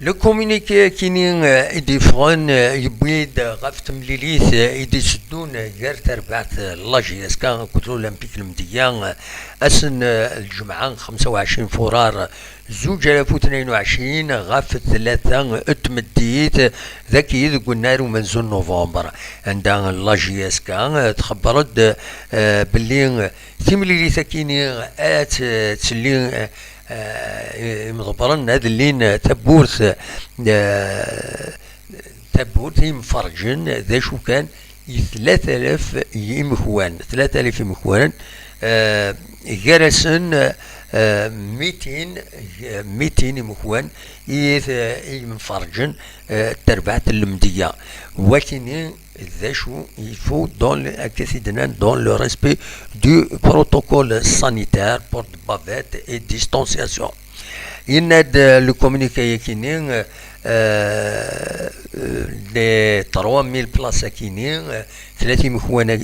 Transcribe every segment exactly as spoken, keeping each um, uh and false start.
Le communiqué-akini, eh, i d-yeffɣen, eh, yewwi-d ɣef temlilit, eh, i d-itteddun, eh, gar terbaɛt, eh, la J S K akked l'Olympique n Lemdeyya, eh, ass n, eh, lǧemɛa xemsa u ɛecrin furar zuǧ alaf u tnayen u ɛecrin ɣef tlata n tmeddit, eh, dagi deg unnar umenzu n november, anda la J S K, eh, txebber-d, eh, belli, eh, timlilit-akini ad, eh, telli, eh, eh, imḍebbren ad llin tawwurt, eh, tawwurt imferrǧen, d acu kan, i tlata alaf yimekwan, tlata alaf imekwan, eh, gar-asen, eh, mitin, mitin imekwan i t-, i yimferrǧen, eh, terbaɛt n Lemdeyya. Wakini d acu, il faut dans le, akka i t-id-nnan, dans le respect du protocole sanitaire, porte bavette et distanciation. Yenna-d, eh, le communiqué-akini, eh, eh, les trois mille places-akini, eh, tlata imekwan-,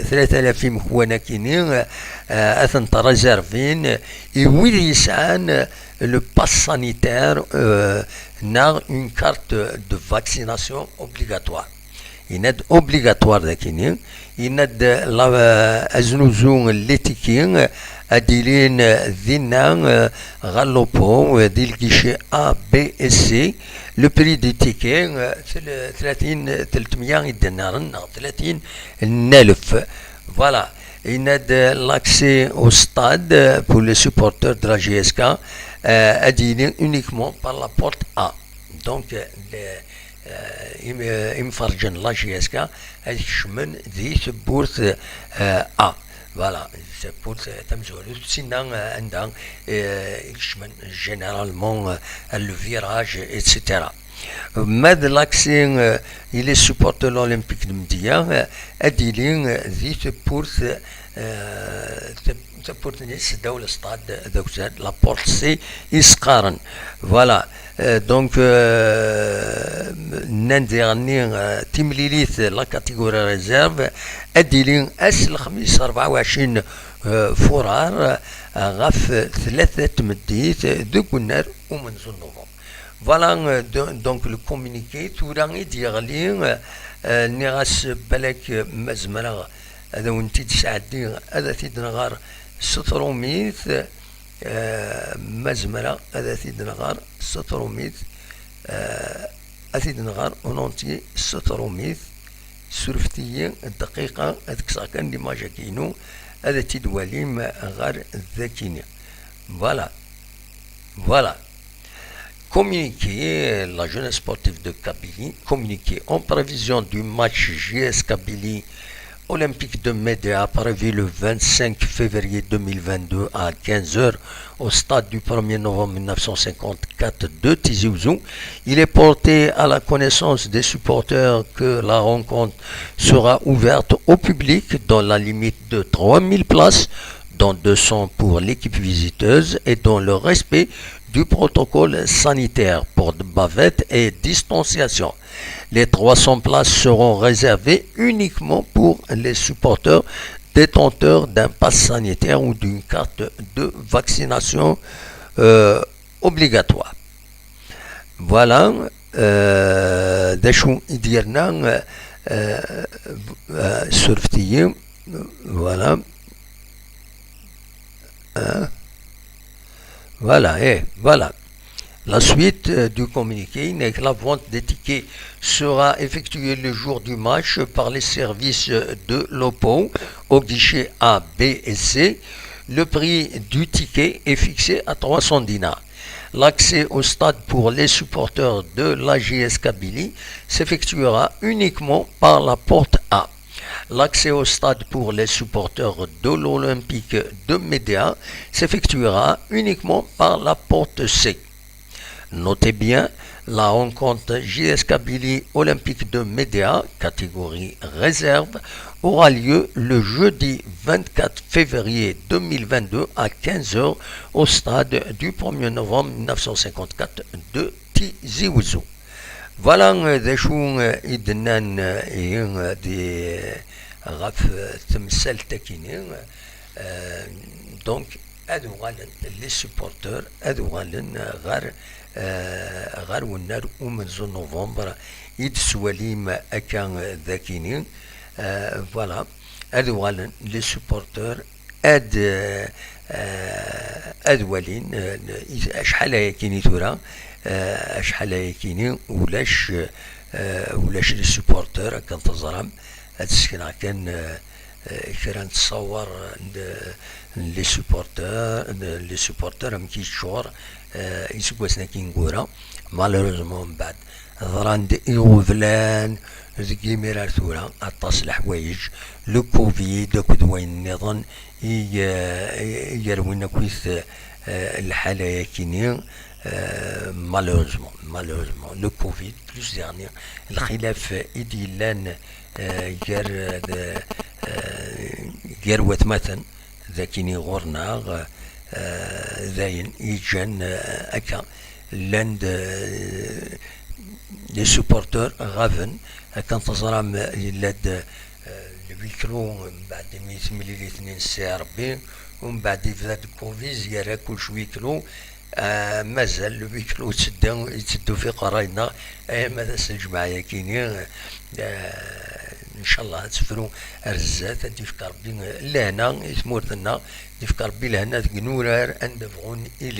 tlata alaf imekwan-akini, eh, eh, ad tent-réservin, eh, i wid yesɛan, eh, le pass sanitaire, eh, neɣ une carte de vaccination obligatoire. Yenna-d obligatoire dagini, yenna-d la, aznuzu n litiki ad d-ilin dinna, eh, ɣer l'OPO, eh, di lgici A, B et C. Le prix du ticket, eh, tel-, tlatin, tlettmya i dinaren, neɣ tlatin n alef. Voilà. Yenna-d l'accès au stade, eh, pour les supporters de la J S K, eh, ad d-yili uniquement par la porte A. Donc, eh, le, eh, im-, eh, imferrǧen la J S K ad kecmen di tewwurt, eh, A. Voilà, tawwurt, eh, tamezwarut, sinna, eh, anda, eh, i kecmen généralement, eh, le virage, et cetera. Ma d l'accès, eh, i les supporters de l'Olympique de Lemdeyya, eh, ad d-yili, eh, di tewwurt, eh, tawwurt-nni seddaw lestad d akzan, la porte C i s-qqaren. Voilà. Euh, donc, euh, nnan diɣenni, euh, timlilit, la catégorie réserve, ad d-tili ass n lexmis rebɛa u ɛecrin, euh, furar, euh, ɣef tlata tmeddit, euh, deg unnar umenzu n novembre. Voilà, euh, de-, donc le communiqué, tura i d-yeɣli, euh, euh, nniɣ-as balak, euh, ma zemreɣ ad awen-t-id-sɛeddiɣ, ad t-id-nɣer s trumit, euh, ma zemreɣ ad t-id-nɣer s trumit, euh, ad t-id-nɣer en entier s trumit, surfet-iyi dqiqa, ad kkseɣ kan l'image-agi-inu, ad t-id-walim ɣer dakini. Voilà. Voilà. Communiqué, la jeunesse sportive de Kabylie, communiqué en prévision du match J S Kabylie Olympique de Médéa prévu le vingt-cinq février deux mille vingt-deux à quinze heures au stade du premier novembre mille neuf cent cinquante-quatre de Tizi Ouzou. Il est porté à la connaissance des supporters que la rencontre sera ouverte au public dans la limite de trois mille places, dont deux cents pour l'équipe visiteuse et dans le respect du protocole sanitaire, porte bavette et distanciation. Les trois cents places seront réservées uniquement pour les supporters détenteurs d'un pass sanitaire ou d'une carte de vaccination, euh, obligatoire. Voilà, euh, d acu i d-yerna, euh, euh, surfet-iyi, voilà. Hein ? Voilà, eh, voilà. La suite, euh, du communiqué, n'est que la vente des tickets sera effectuée le jour du match par les services de l'OPO au guichet A, B et C. Le prix du ticket est fixé à trois cents dinars. L'accès au stade pour les supporters de la J S Kabylie s'effectuera uniquement par la porte A. L'accès au stade pour les supporters de l'Olympique de Médéa s'effectuera uniquement par la porte C. Notez bien, la rencontre J S Kabylie Olympique de Médéa, catégorie réserve, aura lieu le jeudi vingt-quatre février deux mille vingt-deux à quinze heures au stade du premier novembre mille neuf cent cinquante-quatre de Tizi Ouzou. Voilà, euh, d acu, euh, i d-nnan, euh, ihi, euh, di, euh, ɣef, euh, temsalt-akini. Euh, donc, ad uɣalen les supporteurs, ad uɣalen ɣer, eh, ɣer wennar umenzu n novembre i d-tettwalim akka d akini. Eh, voilà, ad uɣalen les supporteurs ad, eh, ad walin, eh, acḥal ayakini tura, eh, acḥal ayakini ulac, eh, ulac les supporteurs akken teẓram. Ad sekneɣ kan, eh, eh, kra n ttṣawer n, n les supporteurs, n les supporteurs amek yeččur, eh, iseggasen-agi ineggura. Malheureusement, mbeɛd ḍran-d iɣeblan deg yimir ar tura, aṭas leḥwayeǧ, le covid akked wayen nniḍen i, eh, i yerwin akkit, eh, lḥala-yakini, eh, malheureusement, malheureusement, le covid, plus daɣen lxilaf i d-yellan, eh, gar, eh, gar watmaten, d akini ɣur-neɣ, eh, d ayen yeǧǧan, eh, akka. Llan-d, eh, les supporteurs ɣaben, akken teẓram, yella-d, eh, le huis clos, mbeɛd imi temlil-iten-in s Rebbi, umbeɛd yebda-d covid, yerra kullec huis clos. Ah, mazal le huis clos yetteddu, yetteddu f iqerray-nneɣ, ama d ass n lǧemɛa-yakini, ah, ncallah ad tefru ar zdat, ad d-yefk Rebbi lehna i tmurt-nneɣ, ad d-yefk Rebbi lehna deg inurar anda bɣun ili.